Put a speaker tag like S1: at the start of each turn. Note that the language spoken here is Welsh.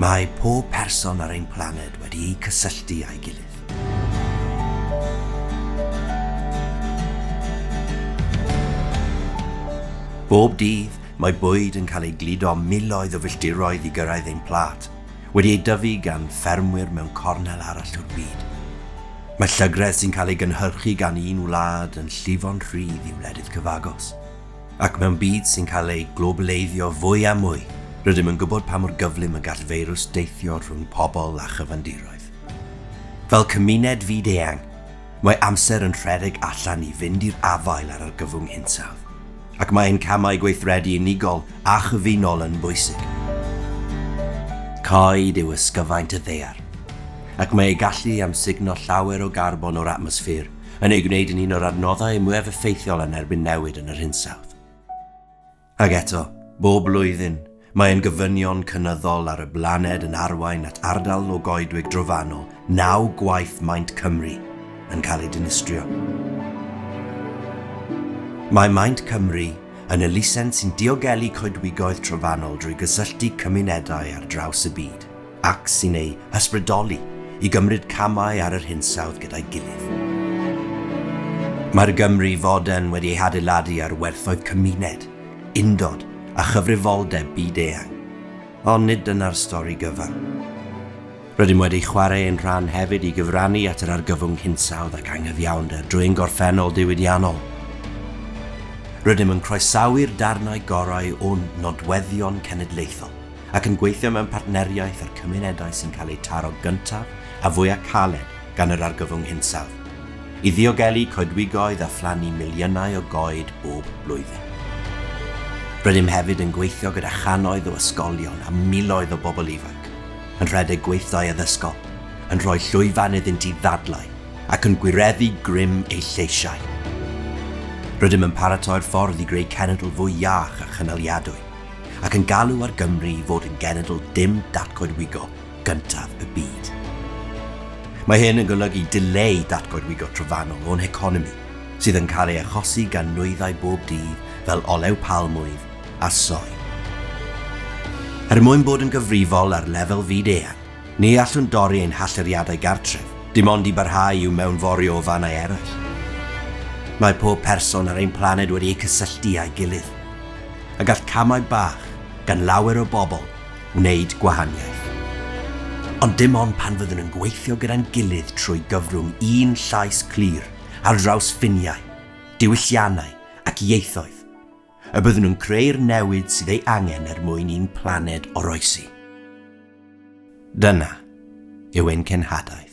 S1: Mae pob person ar ein planed wedi'u cysylltu â'i gilydd. Bob dydd, mae bwyd yn cael ei gludo miloedd o filltiroedd i gyrraedd ein plât, wedi ei dyfu gan ffermwyr mewn cornel arall o'r byd. Mae llygredd sy'n cael ei gynhyrchu gan un wlad yn llifo'n rhydd i wledydd cyfagos. Ac mewn byd sy'n cael ei globaleiddio fwy a mwy, rydym yn gwybod pa mor gyflym y gall feirws deithio rhwng pobl a chyfandiroedd. Fel cymuned fyd-eang, mae amser yn rhedeg allan i fynd i'r afael â'r argyfwng hinsawdd, ac mae ein camau gweithredu unigol a chyfunol yn bwysig. Coed yw ysgyfaint y ddaear, ac mae eu gallu i amsugno llawer o garbon o'r atmosffer yn ei gwneud yn un o'r adnoddau mwyaf effeithiol yn erbyn newid yn yr hinsawdd. Ac eto, bob blwyddyn, mae ein gofynion cynyddol ar y blaned yn arwain at ardal o goedwig drofannol naw gwaith maint Cymru yn cael ei dinistrio. Mae Maint Cymru yn elusen sy'n diogelu coedwigoedd trofannol drwy gysylltu cymunedau ar draws y byd. ac sy'n eu hysbrydoli i gymryd camau ar yr hinsawdd gyda'i gilydd. Mae'r Gymru fodern wedi ei hadeiladu ar werthoedd cymuned, undod a chyfrifoldeb byd-eang. Ond nid dyna'r stori gyfan. Rydym wedi chwarae ein rhan hefyd i gyfrannu at yr argyfwng hinsawdd ac anghyfiawnder drwy ein gorffennol diwydiannol. Rydym yn croesawu'r darnau gorau o'n nodweddion cenedlaethol ac yn gweithio mewn partneriaeth â'r cymunedau sy'n cael eu taro gyntaf a fwyaf caled gan yr argyfwng hinsawdd, i ddiogelu coedwigoedd a phlannu miliynau o goed bob blwyddyn. Rydym hefyd yn gweithio gyda channoedd o ysgolion a miloedd o bobl ifanc, yn rhedeg gweithdai addysgol, yn rhoi llwyfan iddynt i ddadlau ac yn gwireddu grym eu lleisiau. Rydym yn paratoi'r ffordd i greu cenedl fwy iach a chynaliadwy. ac yn galw ar Gymru i fod yn genedl dim datgoedwigo gyntaf y byd. Mae hyn yn golygu dileu datgoedwigo trofannol o'n heconomi, sydd yn cael ei achosi gan nwyddau bob dydd fel olew palmwydd a soi. Er mwyn bod yn gyfrifol ar lefel fyd-eang, ni allwn dorri ein hallyriadau gartref, dim ond i barhau i'w mewnforio o fannau eraill. Mae pob person ar ein planed wedi eu cysylltu â'i gilydd. a gall camau bach gan lawer o bobl wneud gwahaniaeth. Ond dim ond pan fyddwn yn gweithio gyda'n gilydd trwy gyfrwng un llais clir ar draws ffiniau, diwylliannau ac ieithoedd, y byddwn yn creu'r newid sydd ei angen er mwyn i'n planed oroesi. Dyna yw ein cenhadaeth.